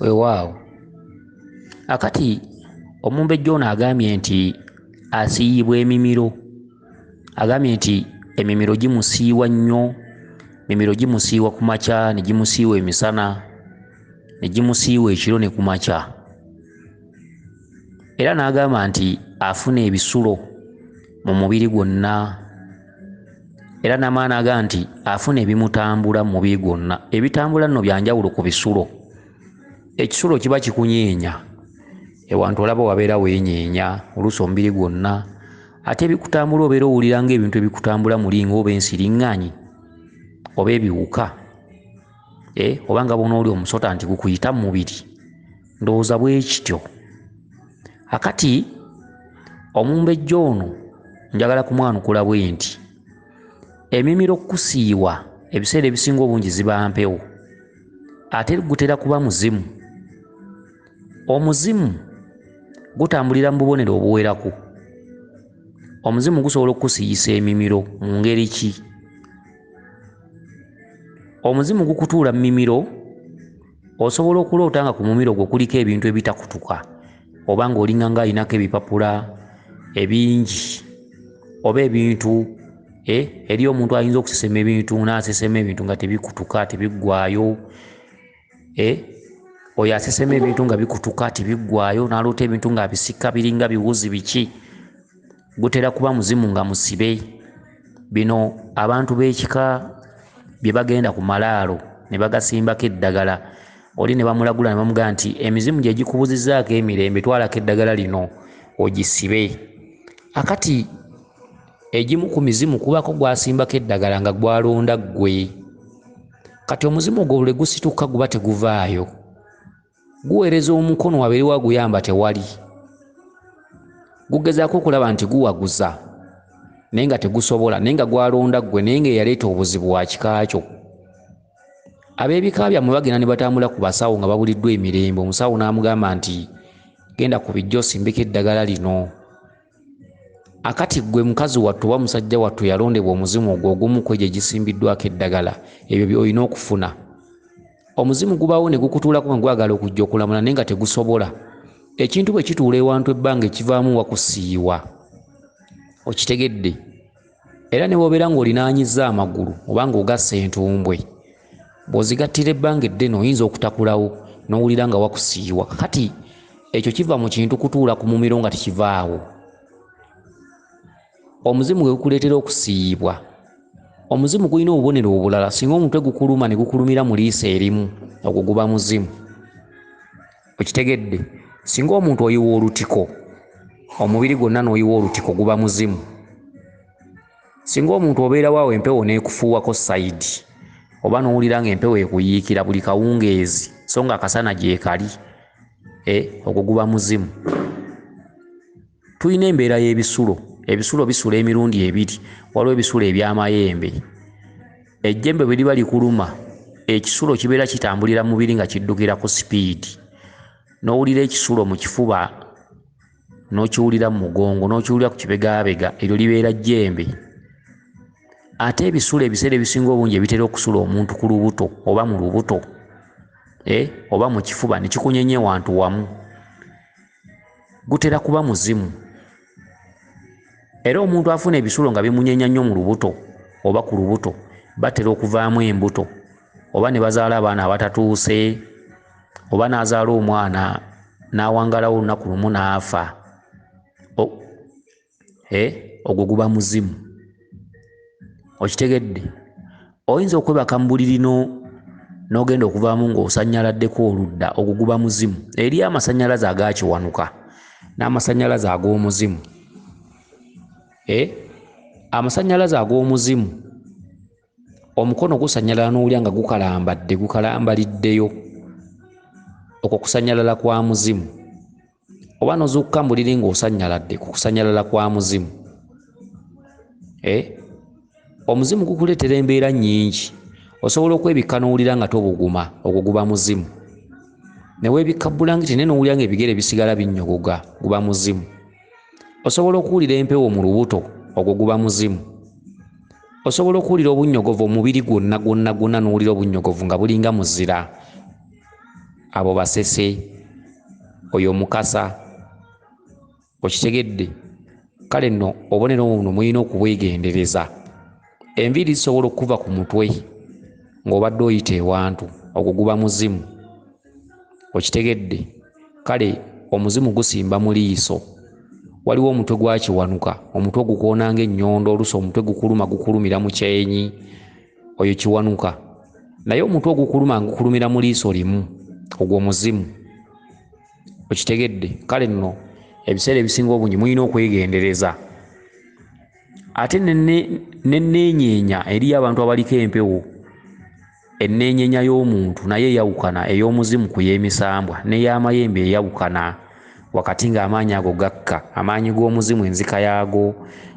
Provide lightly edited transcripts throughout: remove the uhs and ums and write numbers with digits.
Weewaawo, akati omumbejja ono agambye nti asiiyibwa emimiro. Agambye nti emimiro gimusiiwa nnyo, emimiro gimusiiwa ku makya, ne gimusiiwa emisana, ne gimusiiwa ekiro ne ku makya. Era n'agamba nti afuna ebisulo mu mubiri gwonna, era n'amala n'agamba nti afuna ebimutambula mu mubiri gwonna. Ebitambula nno bya njawulo ku bisulo. Ekisulo kiba kikunyeenya, ewantu olaba wabeera weenyeenya, oluusi omubiri gwonna. Ate ebikutambula obeera owulira ng'ebintu ebikutambula muli ng'oba ensiriŋŋanyi oba ebiwuka, oba nga bw'onoolya omusota nti gukuyita mu mubiri. Ndowooza bwe kityo. Akati omumbejja ono njagala kumwanukula bwe nti, emimiro okukusiiwa ebiseera ebisinga obungi ziba mpewo, ate gutera kuba muzimu. Omuzimu gutambulira mu bubonero obuwerako. Omuzimu gusobola okukusiiyisa emimiro mu ngeri ki? Omuzimu gukutuula mu mimiro, osobola okuloota nga ku mumiro gwo kuliko ebintu ebitakutuka, oba ng'olinga ng'alinako ebipapula ebingi oba ebintu, eri omuntu ayinza okusesema ebintu n'asesema ebintu nga tebikutuka, tebiggwaayo. Oyo asesema ebintu nga bikutuka tebiggwaayo, n'aloota ebintu ng'abisika biringa biwuzi biki, gutera kuba muzimu nga musibe. Bino abantu b'ekika bye bagenda ku malaalo ne bagasimbako eddagala, oli ne bamulagula ne bamugamba nti emizimu gye gikubuzizzaako emirembe, twalako eddagala lino ogisibe. Akati egimu ku mizimu kubaako gwasimbako eddagala nga gwalonda ggwe. Kati omuzimu ogwo lwe gusituka guba teguvaayo, guweereza omukono wabeerewo aguyamba tewali. Gugezaako okulaba nti guwaguza naye nga tegusobola, naye nga gwalonda ggwe, naye nga eyaleeta obuzibu wa kika kyo. Ab'ebika byammwe bagenda ne batambula ku basawo nga babuliddwa emirembe, omusawo n'amugamba nti genda ku bijja osimbeko eddagala lino. Akati ggwe mukazi wattu oba musajja wattu yalondebwa omuzimu ogwo ogumu ku egyo egisimbiddwako eddagala, ebyo by'olina okufuna. Omuzimu gubaawo ne gukutuulako nga gwagala okujja okulamula naye nga tegusobola. Ekintu bwe kituula ewantu ebbanga ekivaamu wakusiiwa, okitegedde? Era ne bw'obeera ng'olinaanyizza amagulu oba ng'ogasse entumbwe, bw'ozigattira ebbanga eddene oyinza okutakulawo n'owulira nga wakusiiwa. Kakati ekyo kiva mu kintu kutuula ku mumiro nga tekivaawo. Omuzimu gwe gukuleetera okusiiyibwa. Omuzimu gulina obubonero obulala. Singa omutwe gukuluma ne gukulumira mu liiso erimu, ogwo guba muzimu. Okitegedde? Singa omuntu oyiwa olutiko, omubiri gwonna n'oyiwa olutiko, guba muzimu. Singa omuntu obeerawo awo empewo n'ekufuuwako sayidi, oba n'owulira ng'empewo ekuyiikira buli kawungeezi so nga akasana gyekali, ogwo guba muzimu. Tulina embeera y'ebisulo. Ebisulo bisula emirundi ebiri. Waliwo ebisulo eby'amayembe. Ejjembe bwe liba likuluma, ekisulo kibeera kitambulira mubiri nga kiddukira ku sipiidi. N'owulira ekisulo mu kifuba, n'okiwulira mu mugongo, n'okiwulira ku kibegaabega, eryo libeera jjembe. Ate ebisulo ebiseera ebisinga obungi ebitera okusula omuntu ku lubuto oba mu lubuto, oba mu kifuba ne kikunyenya ewantu wamu, gutera kuba muzimu. Era omuntu afuna ebisulo nga bimunyenya nnyo mu lubuto oba ku lubuto, batera okuvaamu embuto oba ne bazaala abaana abatatuuse, oba n'azaala omwana n'awangalawo olunaku lumu n'afa. Ogwo guba muzimu. Okitegedde? Oyinza okwebaka mu buliri n'ogenda okuvaamu ng'osannyaladdeko oludda, ogwo guba muzimu. Eriyo amasannyalaze agakiwanuka n'amasannyalaze ag'omuzimu. Amasannyalaze ag'omuzimu, omukono gusannyalala n'owulira nga gukalambadde, gukalambaliddeyo. Okwo kusannyalala kwa muzimu. Oba n'ozuukuka mu buliri ng'osannyaladde, ku kusannyalala kwa muzimu. Omuzimu gukuleetera embeera nnyingi. Osobola okwebikka n'owulira nga tobuguma, ogwo guba muzimu. Ne weebikka bulangiti naye n'owulira ng'ebigere bisigala binnyogoga, guba muzimu. Osobola okuwulira empewo mu lubuto, ogwo guba muzimu. Osobola okuwulira obunnyogovu omubiri gwonna gwonna gwonna n'owulira obunnyogovu nga bulinga muzira. Abo basese, oyo mukasa. Okitegedde? Kale nno obubonero buno mulina okubwegendereza. Enviiri zisobola okuva ku mutwe ng'obadde oyita ewantu, ogwo guba muzimu. Okitegedde? Kale omuzimu gusimba mu liiso. Waliwo omutwe gwa Kiwanuka, omutwe ogukoona ng'ennyondo, oluusi omutwe gukuluma, gukulumira mu kyenyi, oyo Kiwanuka. Naye omutwe ogukuluma gukulumira mu liiso limu, ogwo muzimu. Okitegedde? Kale nno ebiseera ebisinga obungi mulina okwegendereza. Ate nenneenyeenya eriyo abantu abaliko empewo. Enneenyeenya y'omuntu naye eyawukana ey'omuzimu ku y'emisambwa, n'ey'amayembe eyawukana wakati ng'amaanyi ago gakka. Amaanyi g'omuzimu enzika yaago,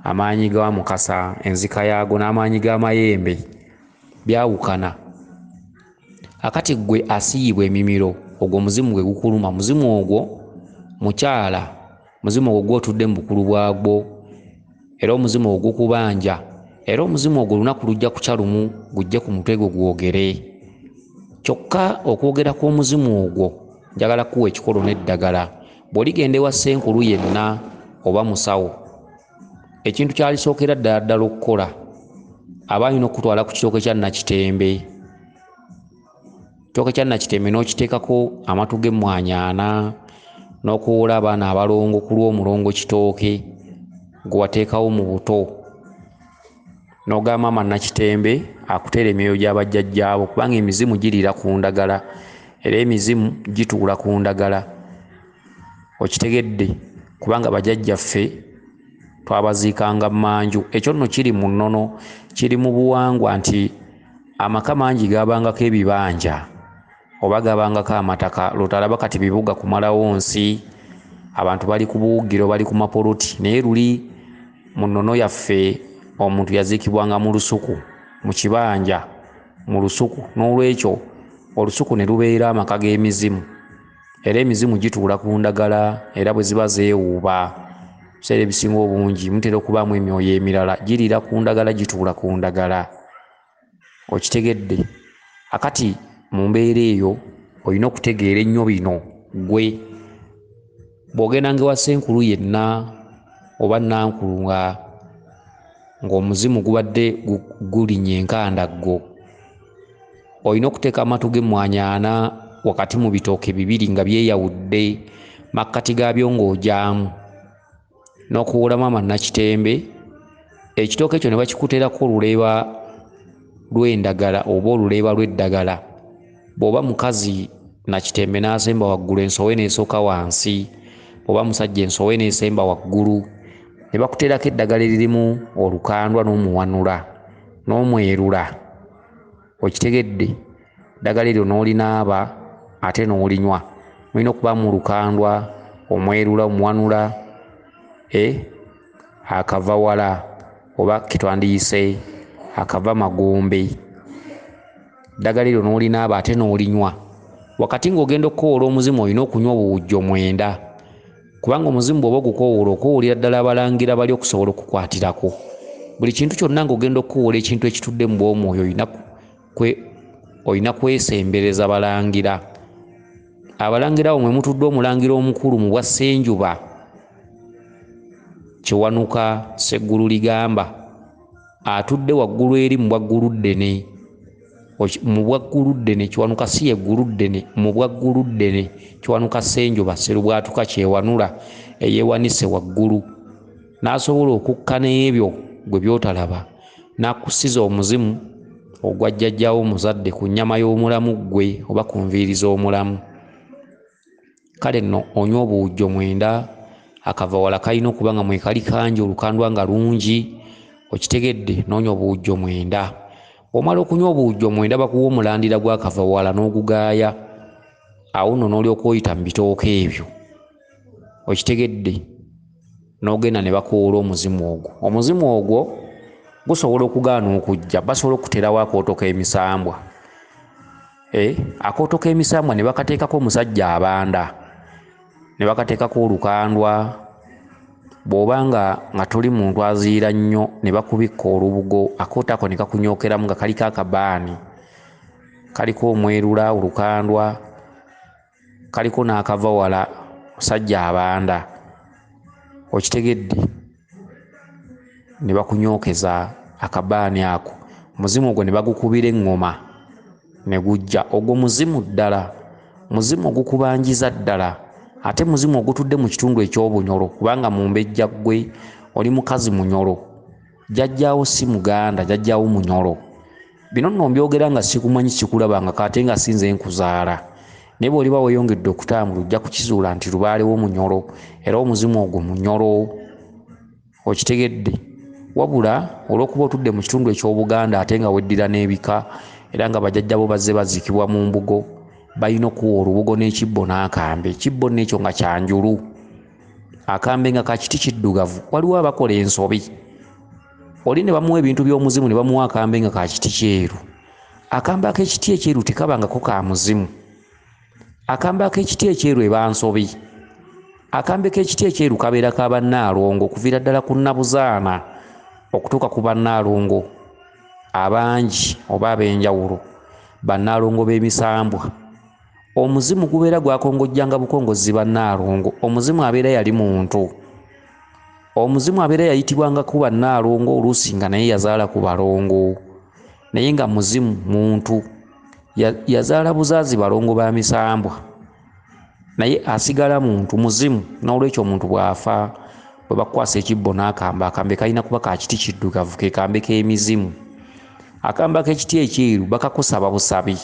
amaanyi ga mukasa enzika yaago, n'amaanyi g'amayembe byawukana. Akati ggwe asiyibwa emimiro, ogwo omuzimu gwe gukuluma. Muzimu ogwo mukyala, muzimu ogwo gw'otudde mu bukulu bwagwo, era omuzimu ogwo gukubanja, era omuzimu ogwo olunaku lujja kukya lumu gujje ku mutwe gwo gwogere. Kyokka okwogera kw'omuzimu ogwo njagala kuwa ekikolo n'eddagala. Bw'oligenda ewa ssenkulu yenna oba musawo, ekintu kyalisookera ddala ddala okukola, aba alina okukutwala ku kitooke kya Nakitembe. Kitooke kya Nakitembe n'okiteekako amatu g'emmwanyi ana, n'okuwoola abaana abalongo ku lw'omulongo kitooke gwe wateekawo mu buto, n'ogamba maama Nakitembe akuteera emyoyo gy'abajjajjaabo, kubanga emizimu giriira ku ndagala, era emizimu gituula ku ndagala. Okitegedde? Kubanga bajjajjaffe twabaziikanga mmanju. Ekyo nno kiri mu nnono, kiri mu buwangwa nti amaka mangi gabangako ebibanja oba gabangako amataka. Lwotalaba kati bibuga kumalawo nsi, abantu bali ku buwugiro, bali ku mapoloti. Naye luli mu nnono yaffe omuntu yaziikibwanga mu lusuku, mu kibanja, mu lusuku. N'olwekyo olusuku ne lubeera amaka g'emizimu, era emizimu gituula ku ndagala, era bwe ziba zeewuuba ebiseera ebisinga obungi mutera okubaamu emyoyo emirala, giriira ku ndagala, gituula ku ndagala. Okitegedde? Akati mu mbeera eyo olina okutegeera ennyo bino. Ggwe bw'ogendanga ewa ssenkulu yenna oba nankulu nga ng'omuzimu gubadde gulinnya enkandaggo, olina okuteeka amatu g'emmwanyi ana wakati mu bitooke bibiri nga byeyawudde, makkati gaabyo ng'ogyamu, n'okuwoola maama Nakitembe. Ekitooke ekyo ne bakikuteerako oluleeba lw'endagala oba oluleeba lw'eddagala. Bw'oba mukazi, Nakitembe n'asemba waggulu, ensowe n'esooka wansi. Bw'oba musajja, ensowe n'esemba waggulu. Ne bakuteerako eddagala eririmu olukandwa n'omuwanula n'omwerula. Okitegedde? Eddagala eryo n'olinaaba ate n'olinywa. Mulina okubaamu olukandwa, omwerula, omuwanula, akava wala oba ketwandiyise akava magombe. Eddagala eryo n'olinaaba ate n'olinywa. Wakati ng'ogenda okukowoola omuzimu olina okunywa obuwujjo 9, kubanga omuzimu bw'oba ogukowoola okowoolera ddala abalangira bali okusobola okukwatirako. Buli kintu kyonna ng'ogenda okukowoola ekintu ekitudde mu bw'omwoyo olina kwesembereza balangira. Abalangira awo mwe mutudde omulangira omukulu mu bwa Ssenjuba Kiwanuka Sseggulu Ligamba, atudde waggulu eri mu bwagguluddene. Mu bwagguluddene Kiwanuka si ye gguluddene, mu bwagguluddene Kiwanuka Ssenjuba Sserubwatuka kyewanula eyeewanise waggulu, n'asobola okukka n'ebyo gwe by'otalaba, n'akusiza omuzimu ogwa jjajjaawo omuzadde ku nnyama y'omulamu ggwe oba ku nviiri z'omulamu. Kale nno onywa obuwujjo 9, akava wala kalina okuba nga mwekali kangi, olukandwa nga lungi. Okitegedde? N'onywa obuwujjo 9. Bw'omala okunywa obuwujjo 9, bakuwa omulandira gw'akava wala n'ogugaaya. Awo nno n'olyoka oyita mu bitooke ebyo. Okitegedde? N'ogenda ne bakuwoola omuzimu ogwo. Omuzimu ogwo gusobola okugaana okujja, basobola okuterawo akooto k'emisambwa. Akooto k'emisambwa ne bakateekako omusajja abanda, ne bakateekako olukandwa. Bw'oba nga toli muntu aziira nnyo, ne bakubikka olubugo, akooto ako ne kakunyookeramu nga kaliko akabaani, kaliko omwerula, olukandwa. Kaliko n'akava wala, musajja abanda, okitegedde? Ne bakunyookeza akabaani ako, omuzimu ogwo ne bagukubira eŋŋoma ne gujja. Ogwo muzimu ddala, muzimu ogukubanjiza ddala, ate muzimu ogutudde mu kitundu eky'obunyolo, kubanga mumbejja ggwe oli mukazi munyolo, jjajjaawo si muganda, jjajjaawo munyolo. Bino nno mbyogera nga sikumanyi, sikulabangako, ate nga si nze nkuzaala, naye bw'oliba weeyongedde okutambula ojja kukizuula nti lubaalewo munyolo, era omuzimu ogwo munyolo, okitegedde? Wabula olw'okuba otudde mu kitundu eky'Obuganda ate nga weddira n'ebika, era nga bajjajjabo bazze baziikibwa mu mbugo, balina okuwa olubugo n'ekibbo n'akambe. Ekibbo n'ekyo nga kyanjulu, akambe nga ka kiti kiddugavu. Waliwo abakola ensobi, oli ne bamuwa ebintu by'omuzimu ne bamuwa akambe nga ka kiti kyeru. Akambe ak'ekiti ekyeru tekabangako ka muzimu. Akambe ak'ekiti ekyeru eba nsobi. Akambe k'ekiti ekyeru kabeera ka bannaalongo okuviira ddala ku Nnabuzaana okutuuka ku bannaalongo abangi oba ab'enjawulo, bannaalongo b'emisambwa. Omuzimu gubeera gwakongojjanga bukongozzi bannaalongo. Omuzimu abeera yali muntu. Omuzimu abeera yayitibwangako bannaalongo, oluusi nga naye yazaala ku balongo, naye nga muzimu muntu. Yazaala buzaazi balongo ba misambwa, naye asigala muntu, muzimu. N'olwekyo omuntu bw'afa, bwe bakukwasa ekibbo n'akambe, akambe kalina kuba ka kiti kiddugavu, ke kambe k'emizimu. Akambe ak'ekiti ekyeru bakakusaba busabi,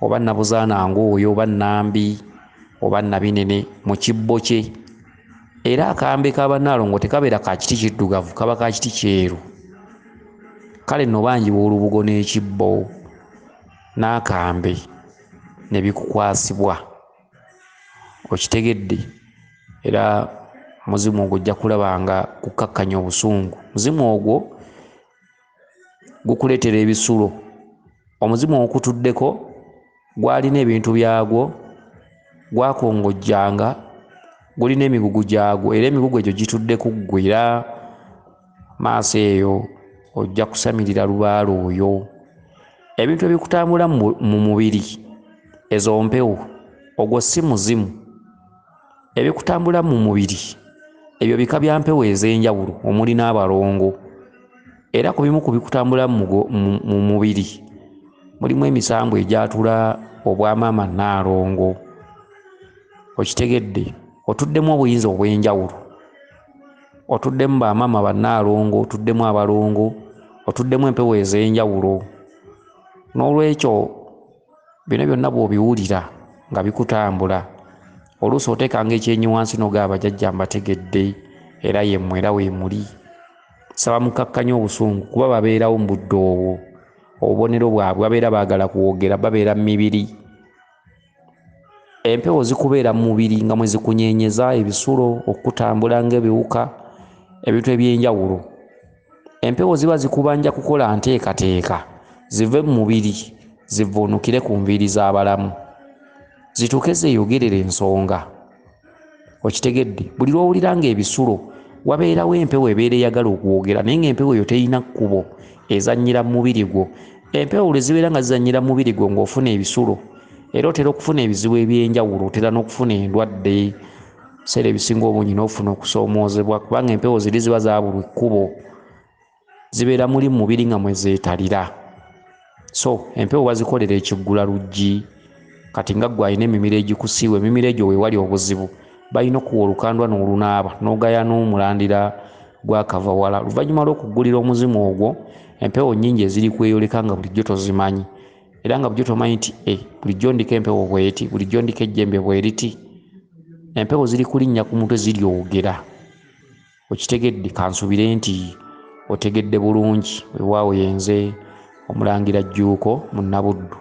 oba Nnabuzaana ng'oyo, oba Nnambi, oba Nnabinene mu kibbo kye. Era akambe ka bannaalongo tekabeera ka kiti kiddugavu, kaba ka kiti kyeru. Kale nno banjibwa olubugo n'ekibbo n'akambe ne bikukwasibwa, okitegedde? Era muzimu ogwo ojja kulaba nga gukkakkanya obusungu. Muzimu ogwo gukuleetera ebisulo. Omuzimu ogukutuddeko gwalina ebintu byagwo, gwakongojjanga, gulina emigugu gyagwo, era emigugu egyo gitudde ku ggwe, era maaso eyo ojja kusamirira lubaale oyo. Ebintu ebikutambula mu mubiri, ezo mpewo, ogwo si muzimu. Ebikutambula mu mubiri ebyo bika bya mpewo ez'enjawulo omuli n'abalongo. Era ku bimu ku bikutambula mu mubiri mulimu emisambu egyatula obwamaama nnaalongo, okitegedde? Otuddemu obuyinza obw'enjawulo, otuddemu bamaama bannaalongo, otuddemu abalongo, otuddemu empewo ez'enjawulo. N'olwekyo bino byonna bw'obiwulira nga bikutambula, oluusi oteekanga ekyenyi wansi n'ogamba bajjajja mbategedde, era yemmwe era weemuli. Saba mukakkanye obusungu, kuba babeerawo mu budde obwo, obubonero bwabwe babeera baagala kwogera, babeera mu mibiri. Empewo zikubeera mu mubiri nga mwe zikunyenyeza ebisulo, okutambula ng'ebiwuka, ebintu eby'enjawulo. Empewo ziba zikubanja kukola nteekateeka zive mu mubiri zivuunukire ku nviiri z'abalamu, zituuke zeeyogerere ensonga, okitegedde? Buli lw'owulira ng'ebisulo wabeerawo empewo ebeera eyagala okwogera, naye ng'empewo eyo terina kkubo, ezannyira mu mubiri gwo. Empewo lwe zibeera nga zizannyira mu mubiri gwo ng'ofuna ebisulo, era otera okufuna ebizibu eby'enjawulo, otera n'okufuna endwadde, ebiseera ebisinga obungi n'ofuna okusoomoozebwa, kubanga empewo ziri ziba zaabulwa ekkubo, zibeera muli mu mubiri nga mwe zeetalira. So empewo bazikolera ekiggula luggi. Kati nga ggwe alina emimiro egikusiiwa, emimiro egyo weewali obuzibu, balina okuwa olukandwa n'olunaaba n'ogaya n'omulandira gwakava wala. Oluvannyuma lw'okuggulira omuzimu ogwo, empewo nnyingi eziri kweyoleka nga bulijjo tozimanyi, era nga bulijjo tomanyi nti bulijjo ndiko empewo bw'eti, bulijjo ndiko ejjembe bweriti. Empewo ziri kulinnya ku mutwe ziryogera, okitegedde? Kansubire nti otegedde bulungi. Weewaawo yenze Omulangira Jjuuko Munnabuddu.